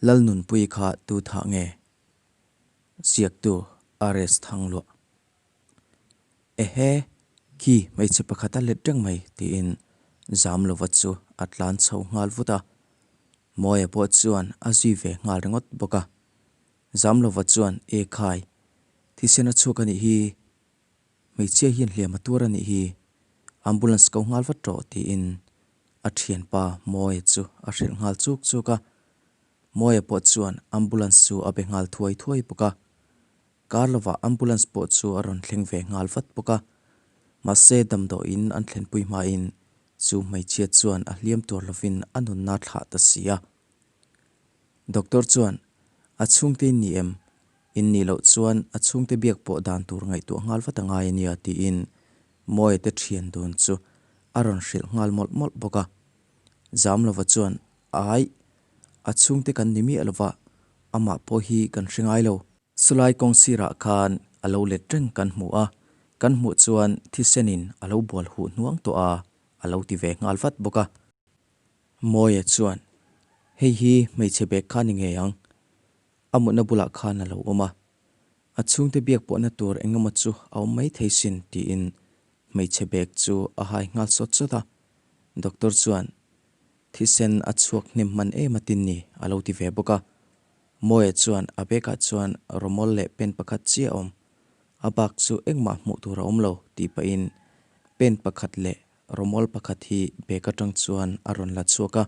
Lalnunpuii kha tu thah nge? Ziaktu RS Thangluah. Ehe, khi hmeichhe pakhat a let reng mai tiin Zamlova chu a tlan chho nghal vut a. Mawia pawh chuan a zui ve nghal ringawt bawk a. Zamlova chuan, E khai, thisen a chhuak a nih hi, hmeichhia hian hliam a tuar a nih hi, ambulance ko nghal vat rawh tiin a thianpa Mawia chu a hrilh nghal chuk chuk a. Mawia pawh chuan ambulance chu a be nghal thuai thuai bawk a. Kar lovah ambulance pawh chu a rawn thleng ve nghal vat bawk a. Mahse damdawiin an thlenpui hmain chu hmeichhia chuan a hliam tur lovin a nunna thlah ta si a. Doctor chuan, A chhungte in ni em? In nih loh chuan a chhungte biak pawh dan tur ngaihtuah nghal vat a ngai a nia tiin Mawia te thian dun chu a rawn hrilh nghal mawlh mawlh bawk a. Zamlova chuan, Aih, a chhungte kan ni miah lova, amah pawh hi kan hre ngai lo. Chulai kawng sirah khan a lo let reng kan hmu a, kan hmuh chuan thisenin a lo bual huh hnuang tawh a, a lo ti ve nghal vat bawk a. Mawia chuan, Hei hi hmeichhe bag kha ni ngei ang. A mutna bulah khan a lo awm a. A chhungte biak pawhna tur eng emaw chu a awm mai thei sin tiin hmeichhe bag chu a hai nghal sawt sawt a. Doctor chuan, Thisen a chhuak hnem hman em a tin ni a lo ti ve bawk a. Mawia chuan a bag ah chuan rawmawl leh pen pakhat chiah a awm. A bak chu engmah hmuh tur a awm lo tih pahin pen pakhat leh Rawmawl pakhat hi bag atang chuan a rawn la chhuak a,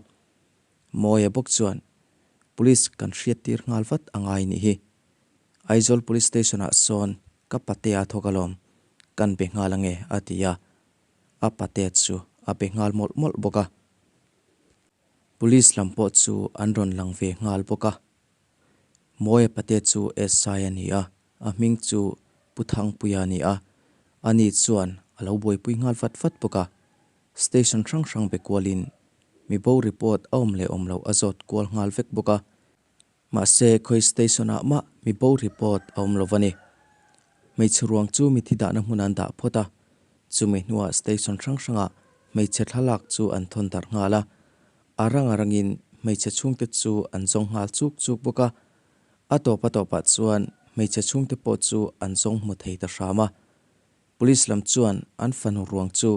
Mawia bawk chuan, Police kan hriattir nghal vat a ngai nih hi. Aizawl Police Station ah sawn ka patea thawk alawm, kan be nghal ange a ti a, a patea chu a be nghal mawlh mawlh bawk a. Police lam pawh chu an rawn lang ve nghal bawk a. Mawia pate chu SI a ni a, a hming chu Pu Thangpuia a ni a, ani chuan a lo buaipui nghal vat vat bawk a. Station hrang hrang be kualin mi bo report a awm leh awm loh a zawt kual nghal vek bawk a. Mahse, khawi station ah mah mi bo report a awm lo va ni. Hmeichhe ruang chu mithi dahna hmun an dah phawt a, chumi hnuah station hrang hrangah hmeichhe thlalak chu an thawn darh nghal a. A rang a rangin hmeichhe chhungte chu an zawng nghal chuk chuk bawk a. A tawp a tawpah chuan hmeichhe chhungte pawh chu an zawng hmu thei ta hram a. Police lam chuan an fanu ruang chu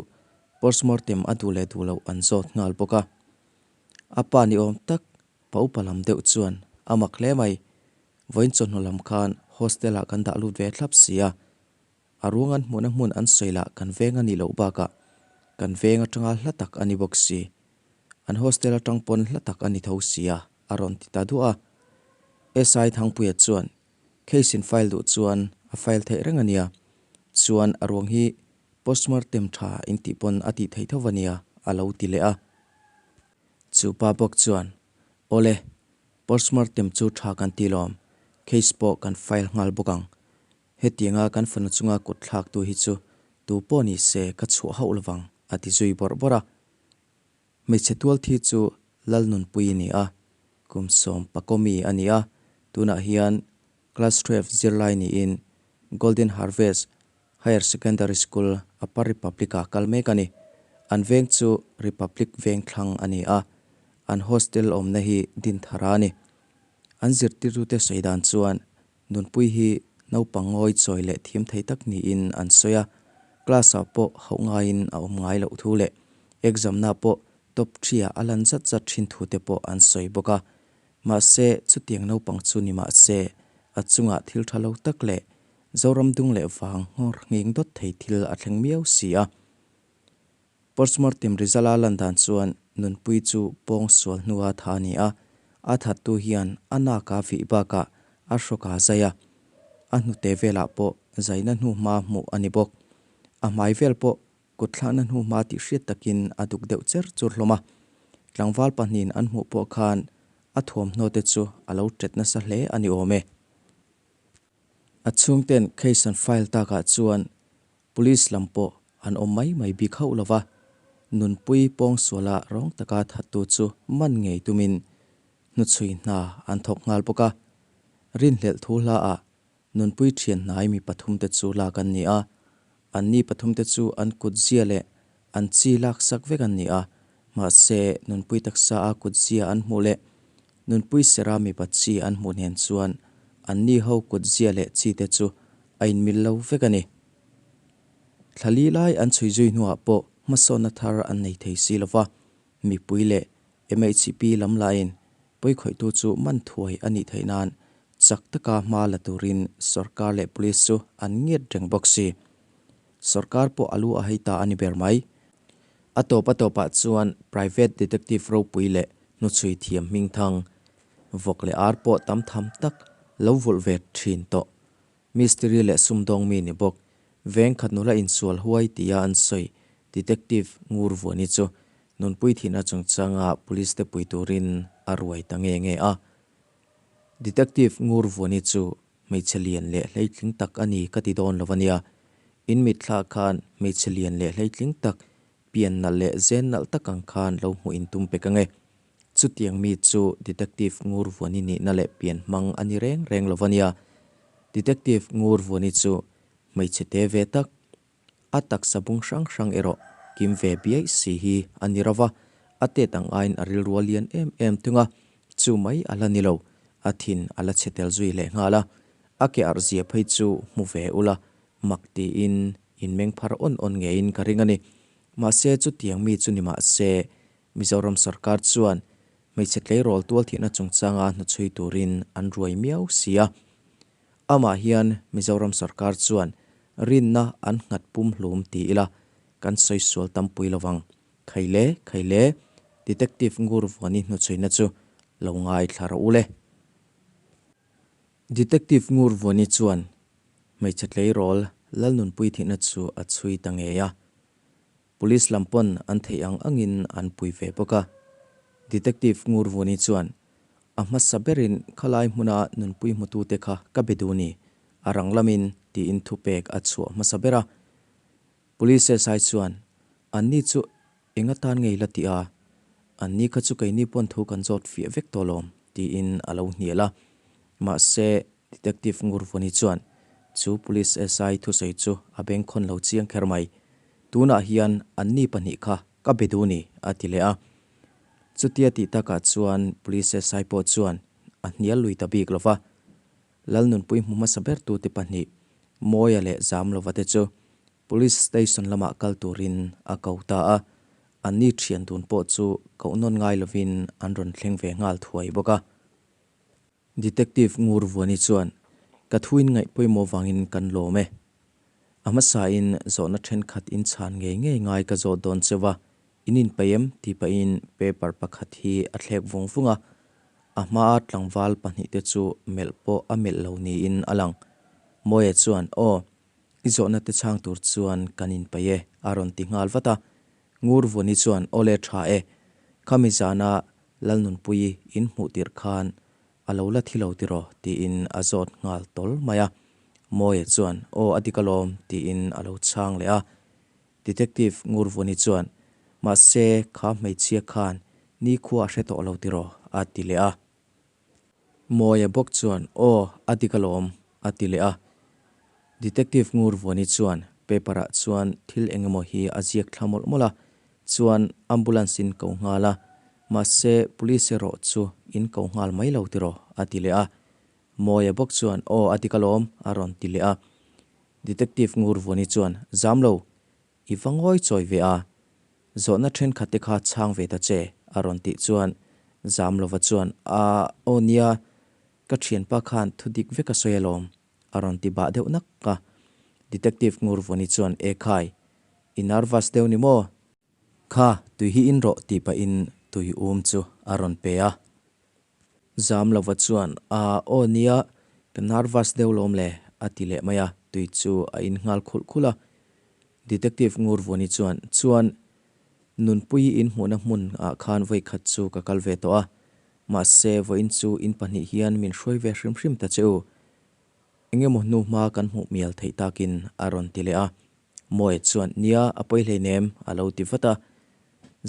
postmortem a duh leh duh loh an zawt nghal bawk a. A pa ni awm tak pa upa lam deuh chuan a mak hle mai. Vawiin chawhnu lam khan hostel ah kan dah lut ve thlap si a, a ruang an hmuhna hmun an sawi lah kan veng a nih loh bakah kan veng atanga hla tak a ni bawk si. An hostel atang pawn hla tak a ni tho si a, a rawn ti ta duah a. SI Thangpuia chuan case in file duh chuan a file theih reng a nia, chuan a ruang hi postmortem tha in tih pawn a tih theih tho a nia, a lo ti leh a. Chu pa bawk chuan, Awle, postmortem chu tha kan ti lawm, case pawh kan file nghal bawk ang. Hetianga kan fanu chunga kut thlaktu hi chu tu pawh ni se ka chhuah hauh lovang, a ti zui bawrh bawrh a. Hmeichhe tual thi chu Lalnunpui a ni a, kum 11 mi a ni a, tunah hian class 12 zirlai niin Golden Harvest Higher Secondary School, Upper Republic-ah kal mek a ni. An veng chu Republic Vengthlang a ni a, an hostel awmna hi Dinthara a ni. An zirtirtute sawi dan chuan Nunpui hi naupang ngawi chawi leh thiam thei tak niin an sawi a, class-ah pawh hauh ngaiin a awm ngai loh thu leh exam-na pawh top three-ah a lan zat zat thin thu te pawh an sawi bawk a. Mahse, chutiang naupang chu ni mahse, a chungah thil tha lo tak leh Zoram dung leh vang nghawr nghing dawt thei thil a thleng miau si a. Postmortem result a lan dan chuan Nunpui chu pawng sual hnua tha a ni a, a thattu hian a nak a vih bakah a hrawk a zai a, a hnute velah pawh zaina hnuhma hmuh a ni bawk. A hmai vel pawh kut thlahna hnuhma tih hriat takin a duk deuh cher chur hlawm a. Tlangval pahnihin an hmuh pawh khan a thuamhnaw te chu a lo tet nasa hle a ni awm e. A chhungten case an file takah chuan Police lam pawh an awm mai mai bik hauh lo va, Nunpui pawngsuala rawng taka thattu chu man ngei tumin hnuchhui hna an thawk nghal bawk a. Rinhlelh thu hlaah Nunpui thian hnai mi pathumte chu lak an ni a, anni pathumte chu an kutzia leh an chi laksak vek an ni a, mahse Nunpui taksa a kutzia an hmuh leh. Nunpui sera mipa chi an hmuh hnen chuan anni ho kut zia leh chi te chu a inmil lo vek a ni. Thla li lai an chhui zui hnuah pawh hmasawnna thar an nei thei si lo va, mipui leh MHP lam lahin pawikhawihtu chu man thuai a nih theih nan chak taka hma la turin sorkar leh police chu an ngiat reng bawk si. Sorkar pawh a lu a hei ta a ni ber mai. A tawp a tawpah chuan private detective ropui leh hnuchhui thiam hmingthang, vawk leh ar pawh tam tham tak lo vulh ve thin tawh. Mistiri leh sumdawng mi ni bawk, veng khat nula insual huai tia an sawi Detective Ngurvuani chu nunpui thihna chungchanga police te pui turin a ruai ta nge nge a. Detective Ngurvuani chu hmeichhe lian leh hleitling tak a ni ka ti dawn lo a nia. In mitthla khan hmeichhe lian leh hleitling tak, pian nalh leh zen nalh tak ang khan lo hmuh in tum pek ange. Chutiang mi chu Detective Ngurvuani nihna leh pian hmang a ni reng reng lo a nia. Detective Ngurvuani chu hmeichhe te ve tak, a taksa bung hrang hrang erawh kim ve biaih si hi a ni ro va, a tet ang aiin a rilru a lian em em thung a, chu mai a la ni lo, a thin a la chhe tel zui leh nghal a, a ke arh zia phei chu hmu ve ula mak tiin in meng phar awn awn ngeiin ka ring a ni. Mahse chutiang mi chu ni mahse Mizoram sorkar chuan hmeichhe tleirawl tualthihna chungchanga hnuchhui turin an ruai miau si a. Amah hian Mizoram sorkar chuan rinna an nghat pum hlum ti ila kan sawi sual tampui lovang. Khaile, khaile, Detective Ngurvuani hnuchhuina chu lo ngaithla rawh u le. Detective Ngurvuani chuan hmeichhe tleirawl Lalnunpui thihna chu a chhui ta ngei a. Police lam pawn an theih ang angin an pui ve bawk a. Detective Ngurvuni chuan, A hmasa berin khalai hmuna nunpui hmutute kha ka be duh ni, a rang lamin tiin thupek a chhuah hmasa ber a. Police SI chuan, Anni chu eng atan ngei la tih a? Anni kha chu keini pawn thu kan zawt fiah vek tawh lawm, tiin a lo hnial a. Mahse, Detective Ngurvuni chuan chu Police SI thusawi chu a bengkhawn lo chiang kher mai. Tunah hian anni pahnih kha ka be duh ni, a ti leh a. Chutia tih takah chuan Police SI pawh chuan a hnial lui ta bik lo va. Lalnunpui hmu hmasa ber tute pahnih, Mawia leh Zamlova te chu Police Station lamah kal turin a ko ta a. Anni thian dun pawh chu koh nawn ngai lovin an rawn thleng ve nghal thuai bawk a. Detective Ngurvuani chuan, Ka thuin ngaih pawimawh vangin kan lawm e. A hmasain zawhna thenkhat in chhan ngei ngei ngai ka zawt dawn cheu a, in inpeih em? tih pahin paper pakhat hi a thlek vung vung a, a hmaa tlangval pahnihte chu melh pawh a melh lo niin a lang. Mawia chuan, Aw, i zawhna te chhang tur chuan kan inpeih e, a rawn ti nghal vat a. Ngurvuani chuan, Awle tha e, khami zana Lalnunpuii in hmuh tirh khan a lo la thi lo tiraw? tiin a zawt nghal tawl mai a. Mawia chuan, Aw a dik alawm, tiin a lo chhang leh a. Detective Ngurvuni chuan, Mahse, kha hmeichhia khan nikhua a hre tawh lo tiraw? a ti leh a. Mawia bawk chuan, Aw, a dik alawm, a ti leh a. Detective Ngurvuani chuan paper-ah chuan thil eng emaw hi a ziak thla mawlh mawlh a, chuan ambulance in ko nghal a, mahse police erawh chu in ko nghal mai lo tiraw, a ti leh a. Mawia bawk chuan, Aw, a dik alawm, a rawn ti leh a. Detective Ngurvuani chuan, Zam lo, I va ngawi chawi ve a, zawhna thenkhat te kha chhang ve ta che, a rawn tih chuan Zamlova chuan, A, aw nia, ka thianpa khan thu dik vek a sawi alawm, a rawn ti bah deuh nak a. Detective Ngurvuni chuan, E khai, i nervous deuh ni maw? Kha, tui hi in rawh tih pahin tui um chu a rawn pe a. Zamlova chuan, A, aw nia, ka nervous deuh lawm le, a ti leh mai a, tui chu a in nghal khulh khulh a. Detective Ngurvuani chuan, Chuan, Nunpuii in hmuhna hmun ah khan vawi khat chu ka kal ve tawh a, mahse vawiin chu in pahnih hian min hruai ve hrim hrim ta che u. Engemaw hnu hma kan hmuh mial theih takin a rawn ti leh a. Mawia chuan, Nia, a pawi hleinem, a lo ti vat a.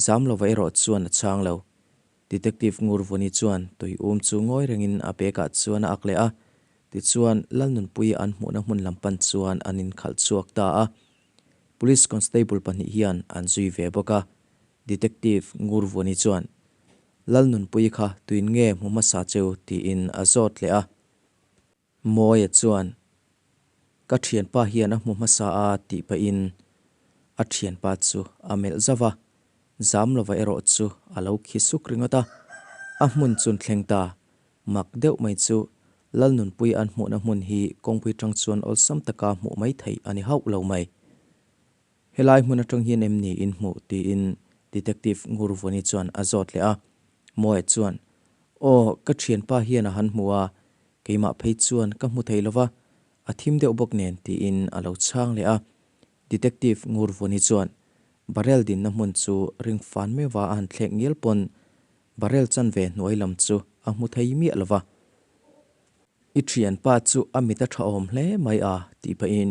Zamlova erawh chuan a chhang lo. Detective Ngurvuni chuan tui um chu ngawi rengin a bag ah chuan a ak leh a, tichuan Lalnunpuii an hmuhna hmun lam pan chuan an inkhalh chhuak ta a. Police Constable pahnih hian an zui ve bawk a. Detective Ngurvuni chuan, Lalnunpuii kha tuin nge hmu hmasa cheu tiin a zawt leh a. Mawia chuan, Ka thianpa hian a hmu hmasa a tih pahin a thianpa chu a melh zauh a, Zamlova erawh chu a lo khi suk ringawt a. A hmun chun thleng ta, mak deuh mai chu Lalnunpuii an hmuhna hmun hi kawngpui tang chuan awlsam taka hmuh mai theih a ni hauh lo mai. Helai hmun atang hian em ni in hmuh? tiin Detective Ngurvuni chuan a zawt leh a. Mawia chuan, Aw, ka thianpa hian a han hmu a, keimah phei chuan ka hmu thei lova, a thim deuh bawk nen tiin a lo chhang leh a. Detective Ngurvuni chuan barrel dinna hmun chu ring fan meuha a han thlek ngial pawn barrel chanve hnuai lam chu a hmu thei miah lova. I thianpa chu a mit a tha awm hle mai a, tih pahin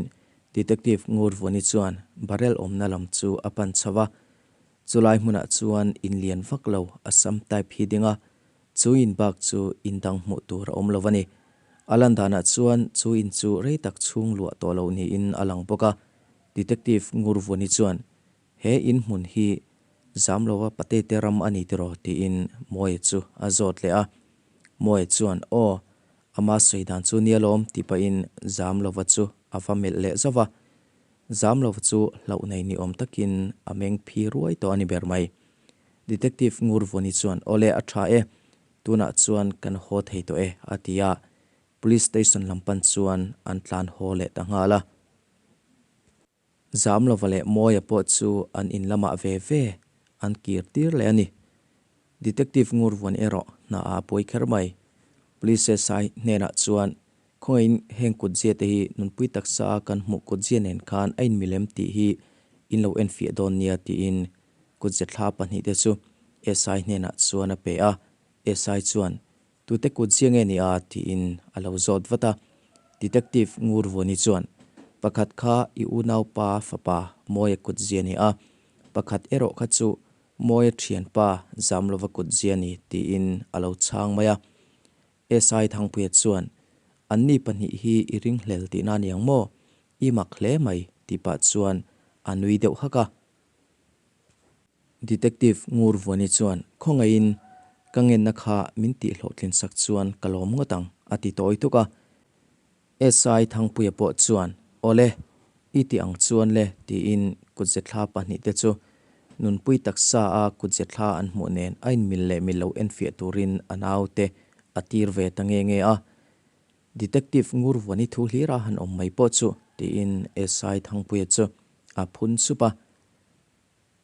Detective Ngurvuni chuan barrel awmna lam chu a pan chho a. Chulai hmunah chuan in lian vak lo Assam type hi ding a, chu in bak chu in dang hmuh tur a awm lo a ni. A lan danah chuan chu in chu rei tak chhung luah tawh loh niin a lang bawk a. Detective Ngurvuni chuan He in hmun hi Zamlova patete ram a ni tiraw? tiin Mawia chu a zawt leh a. Mawia chuan, Aw, ama sawi dan chu nia lawm tih pahin Zamlova chu a va melh leh zauh va. Zamlova chu hlauh nei ni awm takin a meng phi ruai tawh a ni ber mai. Detective Ngurvuni chuan, Awle, a tha e, tunah chuan kan haw thei tawh e, a ti a. Police Station lam pan chuan an tlan haw leh ta nghal a. Zamlova leh Mawia pawh chu an in lamah ve ve an kir tir leh a ni. Detective Ngurvuan erawh hna ah a pawi kher mai. Police SI hnenah chuan khawngaihin heng kutzia te hi nunpui taksa a kan hmuh kutzia nen khan a inmilem tih hi in lo enfiah dawn nia tiin kutzia thla pahnihte chu SI hnenah chuan a pe a. SI chuan Tute kut zia nge ni a? tiin a lo zawt vat a. Detective Ngurvuni chuan, Pakhat kha i unaupa fapa Mawia kut zia ni a, pakhat erawh kha chu Mawia thianpa Zamlova kut zia ni, tiin a lo chhang mai a. SI Thangpuia chuan, Anni pahnih hi i ringhlel tihna a ni ang maw? I mak hle mai, tih pah chuan a nui deuh hak a. Detective Ngurvuani chuan khawngaihin ka ngenna kha min tih hlawhtlin sak chuan ka lawm ngawt ang a ti tawi tuk a. SI Thangpuia pawh chuan Awle, i ti ang chuan le tiin kutze thla pahnihte chu nunpui taksa a kutze thla an hmuh nen a inmil leh mil lo enfiah turin a naute a tir ve ta nge nge a. Detective Ngurvuani thu hlir a han awm mai pawh chu tiin SI Thangpuia chu a phun sup a.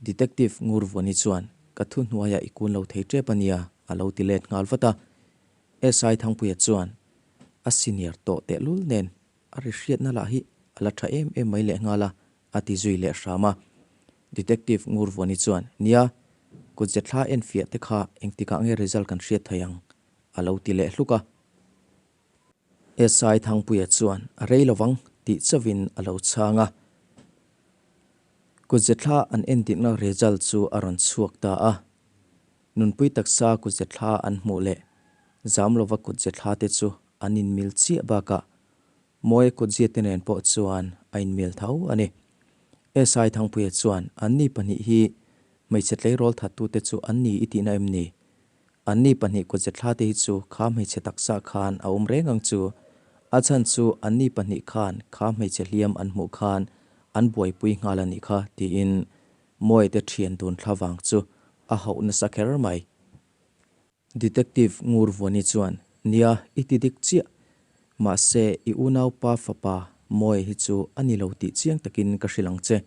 Detective Ngurvuani chuan, Ka thu hnuaiah i kun lo thei tep a nia, a lo ti let nghal vat a. SI Thangpuia chuan, A senior tawh tehlul nen a ri hriatna lah hi a la tha em em mai leh nghal a, a ti zui leh hram a. Detective Ngurvuani chuan, Nia, kutze thla enfiah te kha engtikah nge result kan hriat thei ang? a lo ti leh hluk a. SI Thangpuia chuan, A rei lovang, tih chauhin a lo chhang a. Kutze thla an entirna result chu a rawn chhuak ta a. Nunpui taksa kutze thla an hmuh leh Zamlova kutze thla te chu an inmil chiah bakah Mawia kutzia te nen pawh chuan a inmil tho a ni. SI Thangpuia chuan anni pahnih hi hmeichhe tleirawl thattute chu an ni i tihna em ni? Anni pahnih kutze thla te hi chu kha hmeichhe taksa khan a awm reng ang chu. A chhan chu anni pahnih khan kha hmeichhe hliam an hmuh khan an buaipui nghal a nih kha tiin Mawia te thian dun thla vang chu a hauh nasa kher mai. Detective Ngurvuani chuan, Nia, i ti dik chiah. Mahse, i unaupa fapa Mawia hi chu a ni lo tih chiang takin ka hrilh ang che.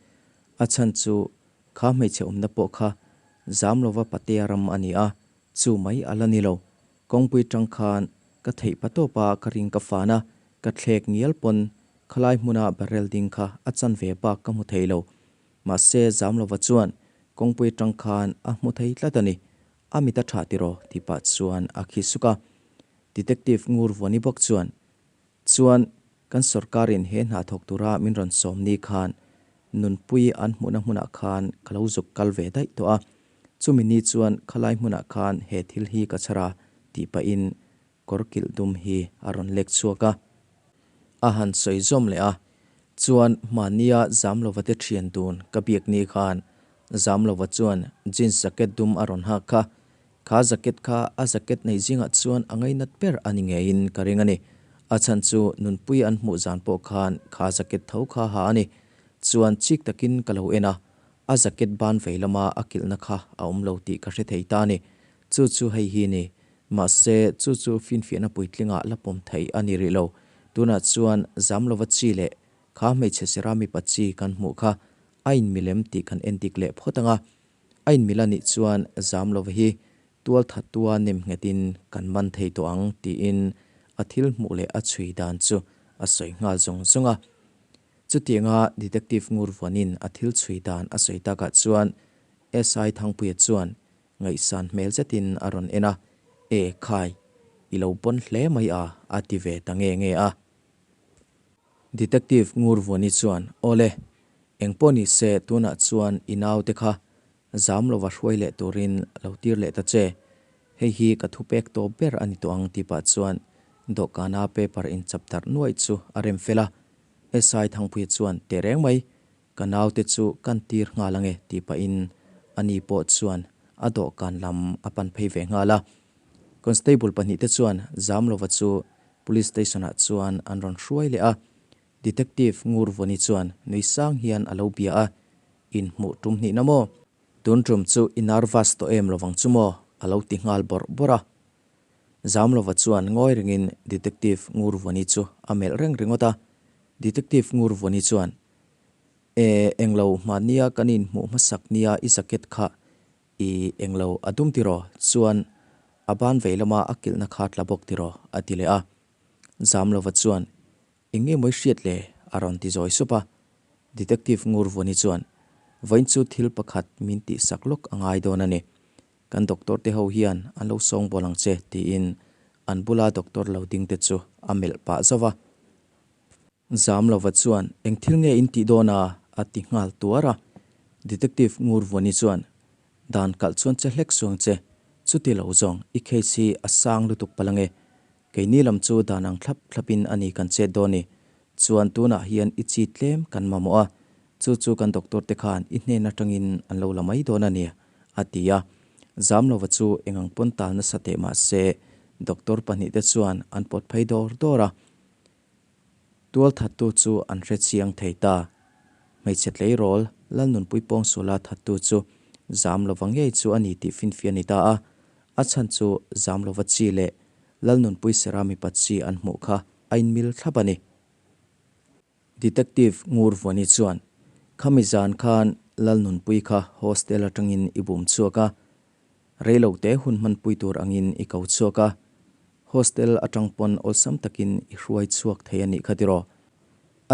A chhan chu Kha hmeichhe awmna pawh kha Zamlova Patea ram a ni a, chu mai a la ni lo. Kawngpui tang khan ka theih pa tawp a ka ring ka fan a, ka thlek ngial pawn khalai hmuna barrel ding kha a chan ve bak ka hmu thei lo. Mahse Zamlova chuan kawngpui tang khan a hmu thei tlat a ni. A mit a tha tiraw tih pah chuan a khi suk a. Detective Ngurvuani bawk chuan Chuan, kan sorkarin he hna thawk tura min rawn sawm ni khan Nunpui an hmuhna hmunah khan ka lo zuk kal ve daih tawh a. Chumi ni chuan khalai hmunah khan he thil hi ka chhar a tih pahin kawr kilh dum hi a rawn lek chhuak a. A han sawi zawm leh a, chuan hmahnia Zamlova te thian dun ka biak ni khan Zamlova chuan jeans jacket dum a rawn hak kha. Kha jacket kha a jacket nei zingah chuan a ngainat ber a ni ngeiin ka ring a ni. A chhan chu Nunpuia an hmuh zan pawh khan kha jacket tho kha ha a ni. Chuan chik takin ka lo en a, a jacket ban vei lama a kilhna kha a awm lo tih ka hre thei ta a ni. Chu chu hei hi ni. Mahse, chu chu finfiahna puitlingah la pawm theih a ni rih lo. Tunah chuan Zamlova chi leh kha hmeichhe sera mipa chi kan hmuh kha a inmilem tih kan endik leh phawt ang a. A inmil a nih chuan Zamlova hi tualthattua nem nghetin kan man thei tawh ang tiin a thil hmuh leh a chhui dan chu a sawi nghal zung zung a. Chutianga Detective Ngurvuanin a thil chhui dan a sawi takah chuan SI Thangpuia chuan ngaihsan hmel zetin a rawn en a, E khai, i lo pawn hle mai a a ti ve ta nge nge a. Detective Ngurvuani chuan, Awle, engpawh ni se tunah chuan i naute kha zam lova hruai leh turin lo tir leh ta che. Hei hi ka thupek tawp ber a ni tawh ang tih pah chuan dawhkana paper inchap darh nuaih chu a rem fel a. SI Thangpuia chuan, Teh reng mai, ka naute chu kan tir nghal ange tih pahin ani pawh chuan a dawhkan lam a pan phei ve nghal a. Constable pahnihte chuan Zamlova chu Police Station ah chuan an rawn hruai leh a, Detective Ngurvawni chuan nui sang hian a lo bia a, Inhmuh tum hnihna maw? Tun tum chu i nervous tawh em lovang chu maw? a lo ti nghal bawrh bawrh a. Zamlova chuan ngawi rengin Detective Ngurvawni chu a melh reng ringawt a, Detective Ngurvawni chuan, E, englo hmannia kan inhmuh hmasak nia i jacket kha I englo a dum tiraw? Chuan a ban vei lama a kilhna kha tla bawk tiraw? a ti leh a. Zamlova chuan, Eng nge mawi hriat le? a rawn ti zawi sup a. Detective Ngurvuani chuan, Vawiin chu thil pakhat min tihsak lawk a ngai dawn a ni. Kan doctor te ho hian an lo sawngbawl ang che, tiin an bula doctor lo ding te chu a melh pah zauh a. Zamlova chuan, Eng thil nge in tih dawn a? a ti nghal tuar a. Detective Ngurvuani chuan, Dan kalh chuan che hlek suang che, chuti lo zawng, i case hi a sang lutuk palh ange. Keini lam chu dan ang thlap thlapin a ni kan chet dawn ni. Chuan tunah hian i chi tlem kan mamawh a, chu chu kan doctor te khan i hnen atangin an lo la mai dawn a ni, a ti a. Zamlova chu eng ang pawn tal nasa teh mah se, doctor pahnihte chuan an pawt phei dawr dawr a. Tualthattu chu an hre chiang thei ta. Hmeichhe tleirawl Lalnunpui Pawngsuala thattu chu Zamlova ngei chu a ni tih finfia ni ta a. A chhan chu Zamlova chi leh Lalnunpui Sera mipa chi an hmuh kha a inmil thlap a ni. Detective Ngurvuani chuan, Khami zan khan Lalnunpui kha hostel atangin i bum chhuak a. Reilote hun hmanpui tur angin i ko chhuak a. Hostel atang pawn awlsam takin i hruai chhuak thei a nih kha tiraw?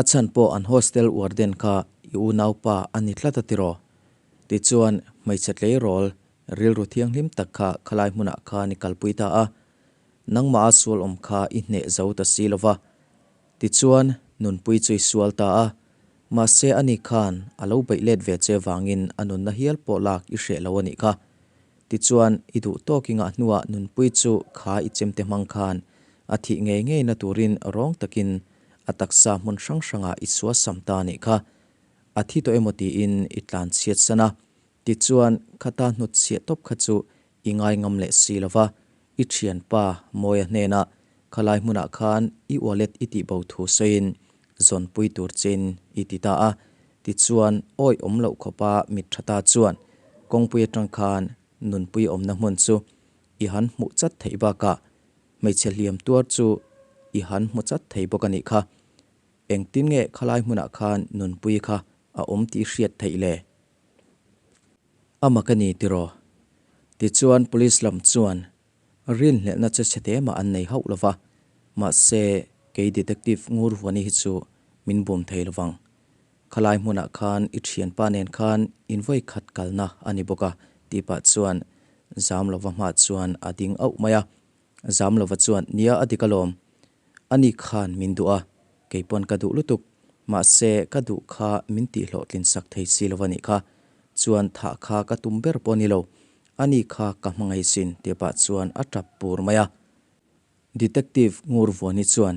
A chhan pawh an hostel warden kha i unaupa a ni tlat a tiraw? Tichuan, hmeichhe tleirawl rilru thianghlim tak kha khalai hmunah khan i kalpui ta a, nangmah a sual awm kha i hneh zo ta si lo va. Tichuan, nunpui chu i sual ta a, mahse ani khan a lo beih let ve che vangin a nunna hial pawh lak i hreh lo a nih kha. Tichuan, i duh tawk i ngah hnuah nunpui chu kha i chemte hmang khan a thih ngei ngeina turin rawng takin a taksa hmun hrang hrangah i suasam ta a nih kha. A thi tawh emaw tiin i tlan chhiat san a. Tichuan, khata hnut chhiah tawp kha chu i ngai ngam leh si lo va, i thianpa Mawia hnenah khalai hmunah khan i wallet i tih bo thu sawiin zawnpui tur chein i ti ta a. Tichuan, awi awm loh khawpa mit tha ta chuan kawngpui atang khan nunpui awmna hmun chu i han hmuh chat theih bakah hmeichhe hliam tuar chu i han hmu chat thei bawk a nih kha. Engtin nge khalai hmunah khan nunpui kha a awm tih hriat theih le? A mak a ni tiraw? Tichuan police lam chuan rinhlelhna che chhe te mah an nei hauh lo va, mahse kei detective Ngurvuani hi chu min bum thei lo vang. Khalai hmunah khan i thianpa nen khan in vawi khat kalna a ni bawk a tih pah chuan Zamlova hmah chuan a ding auh mai a. Zamlova chuan, Nia a dik alawm. Ani khan min duh a, kei pawn ka duh lutuk. Mahse, ka duh kha min tihhlawhtlin sak thei si lo a nih kha. Chuan thah kha ka tum ber pawh a ni lo. Ani kha ka hmangaih sin tih pah chuan a tap pur mai a. Detective Ngurvuani chuan,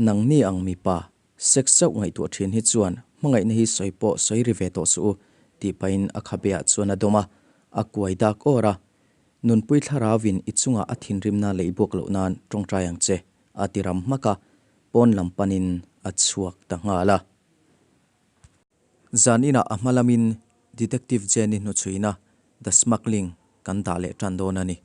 Nangni ang mipa, sex chauh ngaihtuah thin hi chuan hmangaihna hi sawi pawh sawi ri ve tawh suh u tih pahin a khabeah chuan a dawm a, a kuai dak awr a. Nunpui thlarauin i chunga a thinrimna lei buak loh nan tawngtai ang che, a ti ram hmak a, pawn lam panin a chhuak ta nghal a. Zan inah a hma lamin Detective Jenny hnuchhuina The Smuggling kan dah leh tan dawn a ni.